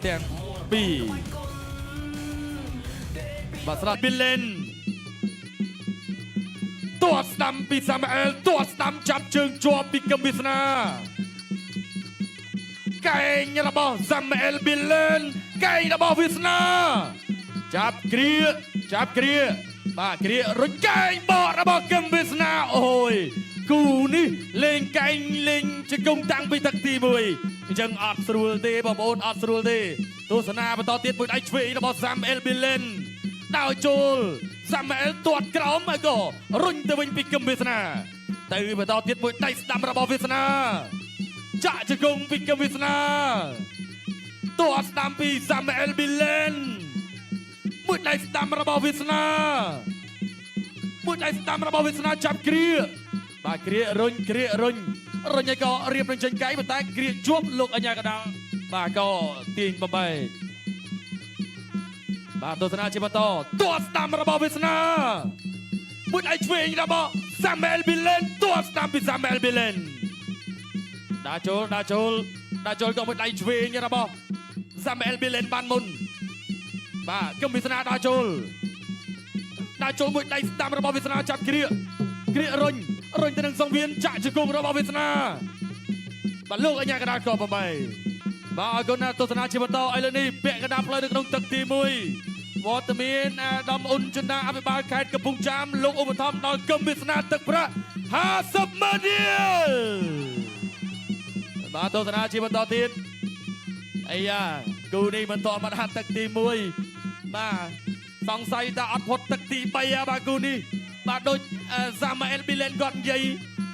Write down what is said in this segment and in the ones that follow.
ទាំងពីរបាទស្រាប់ប៊ីលែនទាត់ស្ដាំពីសាម៉ាអែលទាត់ស្ដាំចាប់ជើងជាប់ពីកឹមវាសនាកែងរបស់សាម៉ាអែលប៊ីលែនកែងរបស់វាសនាចាប់គ្រាចាប់គ្រាបាទគ្រារុញកែងបករបស់កឹមវាសនាអូយគូនេះលេងកែងលេងជង្គង់តាំងពីទឹកទី1អញ្ចឹងអត់ស្រួលទេបងប្អូនអត់ស្រួលទេទស្សនាបន្តទៀតមួយដៃឆ្វេងរបស់សាម៉ាអែលប៊ីលែន ដើរចូលសាម៉ាអែលទាត់ក្រោមហើយក៏រុញទៅវិញពីគឹមវាសនាទៅបន្តទៀតមួយដៃស្ដាំរបស់វាសនាចាក់ជង្គង់ពីគឹមវាសនាទាត់ស្ដាំពីសាម៉ាអែលប៊ីលែនមួយដៃស្ដាំរបស់វាសនាមួយដៃស្ដាំរបស់វាសនាចាប់គ្រាបាទគ្រារុញគ្រារុញរុញឲ្យក៏រៀបនឹងចេញកៃប៉ុន្តែគ្រាជាប់លោកអញ្ញាកដាលបាទក៏ទាញបំបែក បាទទស្សនាជាបន្តទាត់ស្ដាំរបស់វាសនាមួយដៃឆ្វេងរបស់សាម៉ែលប៊ីលែនទាត់ស្ដាំពីសាម៉ែលប៊ីលែនដើរចូលដើរចូលដើរចូលក៏មួយដៃឆ្វេងរបស់សាម៉ែលប៊ីលែនបានមុនបាទគឹមវាសនាដើរចូលដើរចូលមួយដៃស្ដាំរបស់វាសនាចាប់គ្រាគ្រារុញរុញទៅនឹងសង្វៀនចាក់ជង្គង់របស់វាសនាបាទលោកអញ្ញាកដាលក៏ប្របីបាទអរគុណណាស់ទស្សនាជាបន្តឥឡូវនេះពាក់កណ្ដាលផ្លូវនៅក្នុងទឹកទី1 វត្តមានអាដាមអ៊ុនចិន្តាអភិបាលខេត្តកំពង់ចាមលោកឧបត្ថម្ភដល់គឹមវាសនាទឹកប្រាក់50ម៉ឺនរៀលបាទទស្សនាជាបន្តទៀតអាយ៉ាគូនេះមិនតមកដល់ទឹកទី1បាទសង្ស័យថាអត់ផុតទឹកទី3ហ่ะបាទគូនេះបាទដូចសាម៉ាអែលប៊ីលែនគាត់និយាយ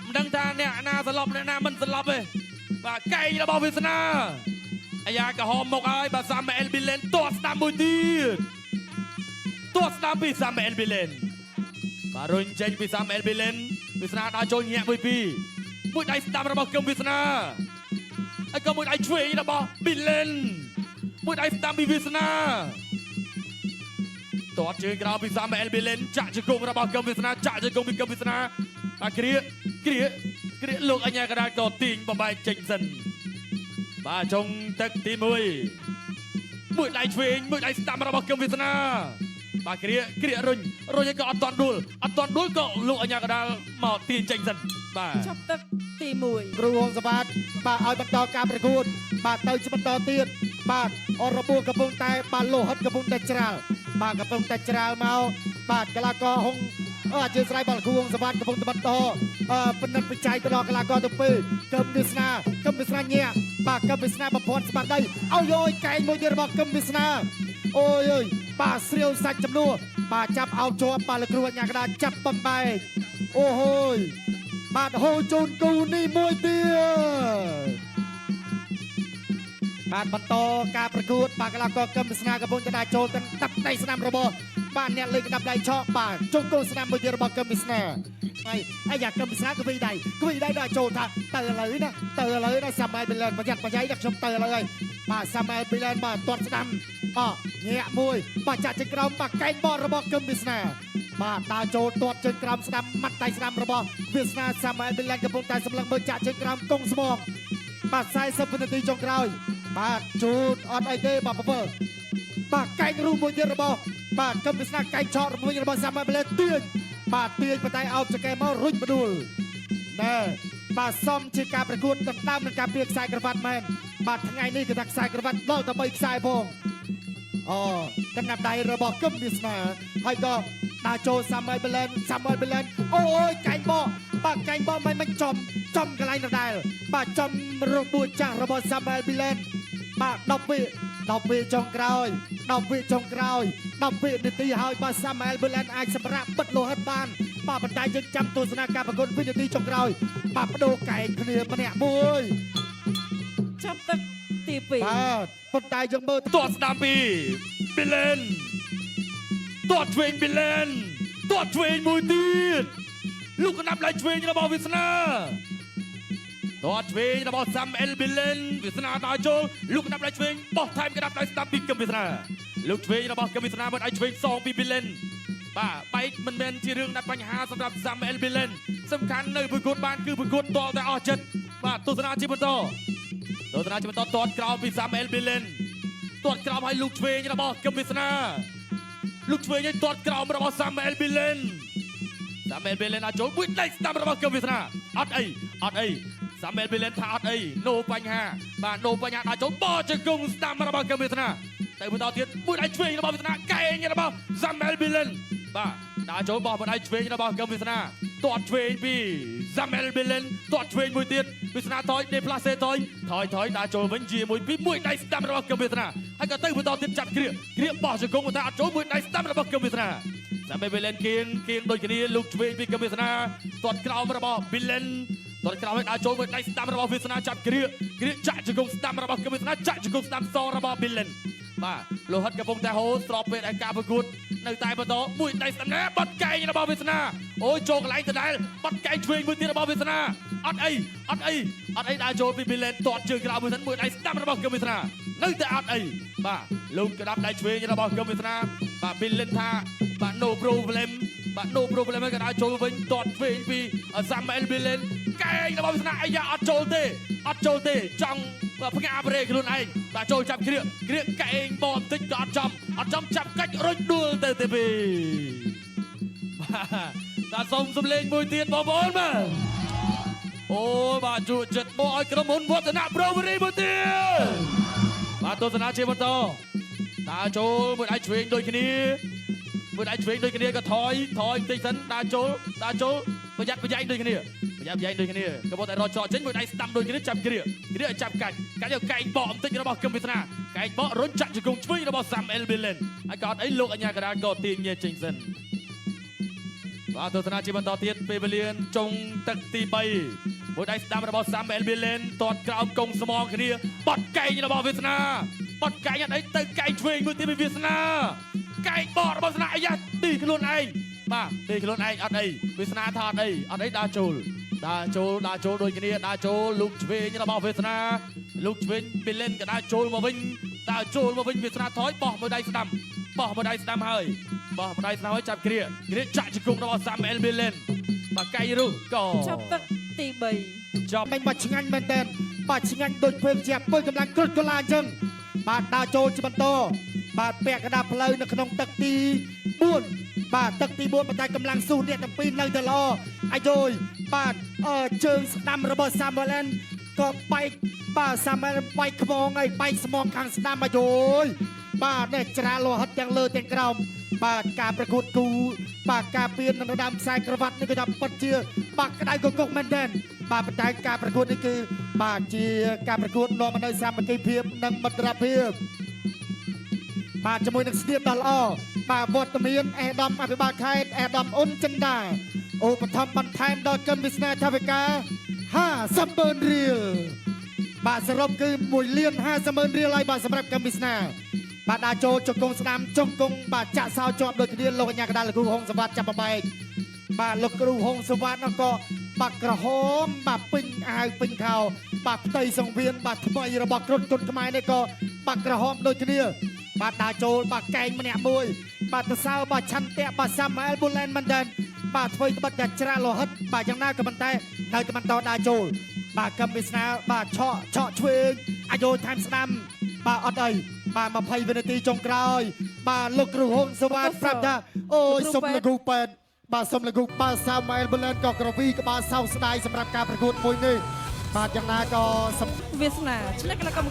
មិនដឹងថាអ្នកណាសន្លប់អ្នកណាមិនសន្លប់ទេបាទកែងរបស់វាសនាអាយ៉ាក្រហមមកហើយបាទសាម៉ាអែលប៊ីលែនទាត់ស្ដាំមួយទៀត ទាត់ស្ដាំពីសាម៉ាអែលប៊ីលែនបាទរុញចេញពីសាម៉ាអែលប៊ីលែនវាសនាដើរចូលញាក់មួយពីរមួយដៃស្ដាំរបស់គឹមវាសនាហើយក៏មួយដៃឆ្វេងរបស់ប៊ីលែនមួយដៃស្ដាំពីវាសនាទាត់ជើងក្រោមពីសាម៉ាអែលប៊ីលែនចាក់ជង្គង់របស់គឹមវាសនាចាក់ជង្គង់ពីគឹមវាសនាបាទគ្រាគ្រាគ្រាលោកអញ្ញាកដាលក៏ទាញបំបែកចេញសិនបាទចុងទឹកទី1មួយដៃឆ្វេងមួយដៃស្ដាំរបស់គឹមវាសនា បាទគ្រាគ្រារុញរុញឲ្យក៏អត់តាន់ដួលអត់តាន់ដួលក៏លោកអញ្ញាកដាលមកទាញចេញសិនបាទ ចប់ទឹកទី1 គ្រូហងសវ៉ាតបាទឲ្យបន្តការប្រកួតបាទទៅជាបន្តទៀតបាទអរបួសកំពុងតែបាទលោហិតកំពុងតែច្រាលបាទកំពុងតែច្រាលមកបាទកីឡាករហងអធិស្ឋានបាទគ្រូហងសវ៉ាតកំពុងតែបន្តពិនិត្យវិច័យទៅដល់កីឡាករទាំងពីរកឹមវាសនាកឹមវាសនាញាក់បាទកឹមវាសនាបំផន់ស្មារតីឲ្យយកកែងមួយទៀតរបស់កឹមវាសនាអូយអើយបាទស្រាវសាច់ចំនួនបាទចាប់អោបជាប់បាទលោកគ្រូអញ្ញាកដាចាប់បំបែកអូហូយ បាទហូជូនគូនេះមួយទៀតបាទបន្តការប្រកួតបាទកីឡាករកឹមវាសនាកំពុងតែដើរចូលទៅតាប់ដៃស្នាមរបស់បាទអ្នកលេខកណ្ដាប់ដៃឆក់បាទជង្គង់ស្នាមមួយទៀតរបស់កឹមវាសនាហើយអាយ៉ាកឹមវាសនាក៏វិដៃក៏វិដៃដល់ចូលថាទៅឥឡូវណាទៅឥឡូវណាសាម៉ៃប៊ីឡែនប្រយ័ត្នប្រយែងណាខ្ញុំទៅឥឡូវហើយបាទសាម៉ៃប៊ីឡែនបាទទាត់ស្ដាំអញាក់មួយបាទចាក់ជើងក្រោមបាទកែងបករបស់កឹមវាសនាបាទដើរចូលទាត់ជើងក្រោមស្ដាំម៉ាត់ដៃស្ដាំរបស់វាសនាសាម៉ែប៊ីឡែនកំពុងតែសម្លឹងមើលចាក់ជើងក្រោមកងស្មងបាទ40វិនាទីចុងក្រោយបាទជូតអត់អីទេបាទពពើបាទកែងរូមួយទៀតរបស់បាទកឹមវាសនាកែងឆក់មួយរបស់សាម៉ែប៊ីឡែនទាញបាទទាញប៉ុន្តែអោបចកេមករុញបដួលណែបាទសំជាការប្រកួតដណ្ដើមនឹងការពារខ្សែក្រវ៉ាត់មែនបាទថ្ងៃនេះគឺថាខ្សែក្រវ៉ាត់ដល់តែ3ខ្សែផង អូកណ្ដាប់ដៃរបស់កឹមវាសនាហើយក៏ដើរចូលសាម៉ែប៊ីឡែនសាម៉ែប៊ីឡែនអូយកែងបកបាទកែងបកមិនមិនចំចំកន្លែងដដែលបាទចំរបួសចាស់របស់សាម៉ែប៊ីឡែនបាទ10វិ10វិចុងក្រោយ10វិចុងក្រោយ10វិនាទីហើយបាទសាម៉ែប៊ីឡែនអាចសម្រាប់បិទលោហិតបានបាទប៉ុន្តែយើងចាំទស្សនាការប្រកួតវិនាទីចុងក្រោយបាទបដូរកែងគ្នាម្នាក់មួយ ចប់ទឹកទី2 បាទប៉ុន្តែយើងមើល ទាត់ស្ដាំពីប៊ីលែនទាត់ឆ្វេងប៊ីលែនទាត់ឆ្វេងមួយទៀតលោកកណ្ដាប់ដៃឆ្វេងរបស់វាសនាទាត់ឆ្វេងរបស់សាំអែលប៊ីលែនវាសនាដើរចូលលោកកណ្ដាប់ដៃឆ្វេងបោះថែមកណ្ដាប់ដៃស្ដាំពីគឹមវាសនាលោកឆ្វេងរបស់គឹមវាសនាមកដៃឆ្វេងសងពីប៊ីលែនបាទបែកមិនមែនជារឿងដែលបញ្ហាសម្រាប់សាំអែលប៊ីលែនសំខាន់នៅប្រកួតបានគឺប្រកួតតតែអស់ចិត្តបាទទស្សនាជាបន្តទស្សនាជាបន្តទាត់ក្រោមពីសាំអែលប៊ីលែន ទាត់ក្រោមឲ្យលោកឆ្វេងរបស់កឹមវាសនាលោកឆ្វេងឲ្យទាត់ក្រោមរបស់សាម៉ែលប៊ីឡែនសាម៉ែលប៊ីឡែនអាចចូលមួយដៃស្ដាំរបស់កឹមវាសនាអត់អីអត់អីសាម៉ែលប៊ីឡែនថាអត់អីណូបញ្ហាបាទណូបញ្ហាដល់ចូលបជង្គង់ស្ដាំរបស់កឹមវាសនាទៅបន្តទៀតមួយដៃឆ្វេងរបស់វាសនាកែងរបស់សាម៉ែលប៊ីឡែនបាទដើរចូលបោះមួយដៃឆ្វេងរបស់កឹមវាសនាទាត់ឆ្វេងពីសាម៉ែលប៊ីឡែនទាត់ឆ្វេងមួយទៀតវាសនាថយដេផ្លាសេថយថយថយដើរចូលវិញជាមួយពីមួយដៃស្ដាំរបស់កឹមវាសនាហើយក៏ទៅបន្តទៀតចាប់គ្រាគ្រាបោះជង្គង់ប៉ុន្តែអត់ចូលមួយដៃស្ដាំរបស់កឹមវាសនាសាម៉ែលប៊ីឡែនគៀងគៀងដូចគ្នាលោកឆ្វេងពីកឹមវាសនាទាត់ក្រោមរបស់ប៊ីឡែនទាត់ក្រោមឲ្យដើរចូលមួយដៃស្ដាំរបស់វាសនាចាប់គ្រាគ្រាចាក់ជង្គង់ស្ដាំរបស់កឹមវាសនាចាក់ជង្គង់ស្ដាំសរបស់ប៊ីឡែនបាទលោហិតកំពុងតែហូរស្របពេលឯការប្រកួតនៅតែបន្តមួយដៃស្ដាំណាបាត់កែងរបស់វាសនាអូយចូលកន្លែងដដែលបាត់កែងឆ្វេងមួយទៀតរបស់វាសនាអត់អីអត់អីអត់អីដើរចូលពីប៊ីឡែនទាត់ជើងក្រោមមួយសិនមួយដៃស្ដាំរបស់កឹមវាសនានៅតែអត់អីបាទលោកក្តាប់ដៃឆ្វេងរបស់កឹមវាសនាបាទប៊ីឡែនថាបាទ no problem បាទ no problem ក៏ដើរចូលវិញទាត់ឆ្វេងពីសាម៉ែលប៊ីឡែនកែងរបស់វាសនាអាយ៉ាអត់ចូលទេអត់ចូលទេចង់ផ្ងាប្រេខ្លួនឯងបាទចូលចាប់គ្រាគ្រាកែងបបន្តិចក៏អត់ចំអត់ចំចាប់កាច់រុញដួលទៅទេពីបាទបាទសូមសំលេងមួយទៀតបងប្អូនបាទអូបាទជួចិត្តមកឲ្យក្រុមហ៊ុនវឌ្ឍនៈប្រូវរីមួយទៀតបាទទស្សនាជាបន្តដើរចូលមួយដៃឆ្វេងដូចគ្នាមួយដៃឆ្វេងដូចគ្នាក៏ថយថយបន្តិចសិនដើរចូលដើរចូលប្រយ័ត្នប្រយែងដូចគ្នាប្រយ័ត្នប្រយែងដូចគ្នាក៏ប៉ុន្តែរកចកចេញមួយដៃស្ដាំដូចគ្នាចាប់គ្រាគ្រាចាប់កាច់កាច់យកកែងបកបន្តិចរបស់កឹមវាសនាកែងបករុញចាក់ជង្គង់ឆ្វេងរបស់សាំអេលប៊ីឡែនហើយក៏អត់អីលោកអញ្ញាកដាលក៏ទាញញែចេញសិនបាទទស្សនាជាបន្តទៀតពេលវេលាចុងទឹកទី3មួយដៃស្ដាំរបស់សាំអេលប៊ីឡែនទាត់ក្រោមកងស្មងគ្នាបត់កែងរបស់វាសនាបត់កែងអត់អីទៅកែងឆ្វេងមួយទៀតពីវាសនាកែងបករបស់វាសនាអាយ៉ាទីខ្លួនឯងបាទទីខ្លួនឯងអត់អីវាសនាថាអត់អីអត់អីដើរចូលដើរចូលដើរចូលដូចគ្នាដើរចូលលោកឆ្វេងរបស់វាសនាលោកឆ្វេងប៊ីឡែនក៏ដើរចូលមកវិញដើរចូលមកវិញវាសនាថយបោះមួយដៃស្ដាំបោះមួយដៃស្ដាំហើយបោះមួយដៃស្ដាំហើយចាប់គ្រាគ្រាចាក់ជង្គង់របស់សាំអេលប៊ីឡែនបាទកៃរុះក៏ ចប់ទឹកទី3 ចប់ បាញ់បាត់ឆ្ងាញ់មែនតើបាទឆ្ងាញ់ដូចភេទជាពើកម្លាំងគ្រុតកូឡាអញ្ចឹងបាទដើរចូលជាបន្តបាទពាក់កណ្ដាលផ្លូវនៅក្នុងទឹកទី4បាទទឹកទី4ប៉ុន្តែកម្លាំងស៊ូអ្នកទាំងពីរនៅតែល្អអាយយបាទអឺជើងស្ដាំរបស់សាម៉ូឡែនក៏បែកបាទសាម៉ូឡែនបែកខ្មងហើយបែកស្មងខាងស្ដាំអាយយបាទនេះច្រាលលោហិតទាំងលើទាំងក្រោមបាទការប្រកួតគូបាទការពៀននៅដើមខ្សែក្រវ៉ាត់នេះគឺថាពិតជាបាទក្តៅកគុកមែនទែនបាទប៉ុន្តែការប្រកួតនេះគឺបាទជាការប្រកួតនាំមកនូវសាមគ្គីភាពនិងមិត្តភាពបាទជាមួយនឹងស្នៀតដ៏ល្អបាទវត្តមានអេដាមអភិបាលខេត្តអេដាមអ៊ុនចិន្តាឧបត្ថម្ភបន្ថែមដល់កឹមវាសនាថាវិការ50ម៉ឺនរៀលបាទសរុបគឺ1លាន50ម៉ឺនរៀលហើយបាទសម្រាប់កឹមវាសនាបាទដើរចូលជង្គង់ស្ដាំជង្គង់បាទចាក់សោជាប់ដូចគ្នាលោកអញ្ញាកដាលលោកគ្រូហុងសវត្តចាប់បំបែកបាទលោកគ្រូហុងសវត្តនោះក៏បាទក្រហមបាទពេញអាវពេញខោបាទផ្ទៃសង្វៀនបាទថ្មីរបស់គ្រុឌគុណខ្មែរនេះក៏បាទក្រហមដូចគ្នាបាទដើរចូលបាទកែងម្នាក់មួយបាទទៅសើបាទឆន្ទៈបាទសាម៉ាអែលប៊ូឡែនមែនតើបាទធ្វើត្បិតតែច្រាលលោហិតបាទយ៉ាងណាក៏ប៉ុន្តែនៅតែបន្តដើរចូលបាទកឹមវាសនាបាទឆក់ឆក់ឆ្វេងអាយុថែមស្ដាំបាទអត់អីបាទ20វិនាទីចុងក្រោយបាទលោកគ្រូហុងសវ៉ាតប្រាប់ថាអូយសុំលោកគ្រូពេទ្យបាទសុំលោកគ្រូបាទសាម៉ែលប៊ូឡែនក៏ក្រវីក្បាលសោកស្ដាយសម្រាប់ការប្រកួតមួយនេះបាទយ៉ាងណាក៏ វាសនាឈ្នះគណៈកម្ម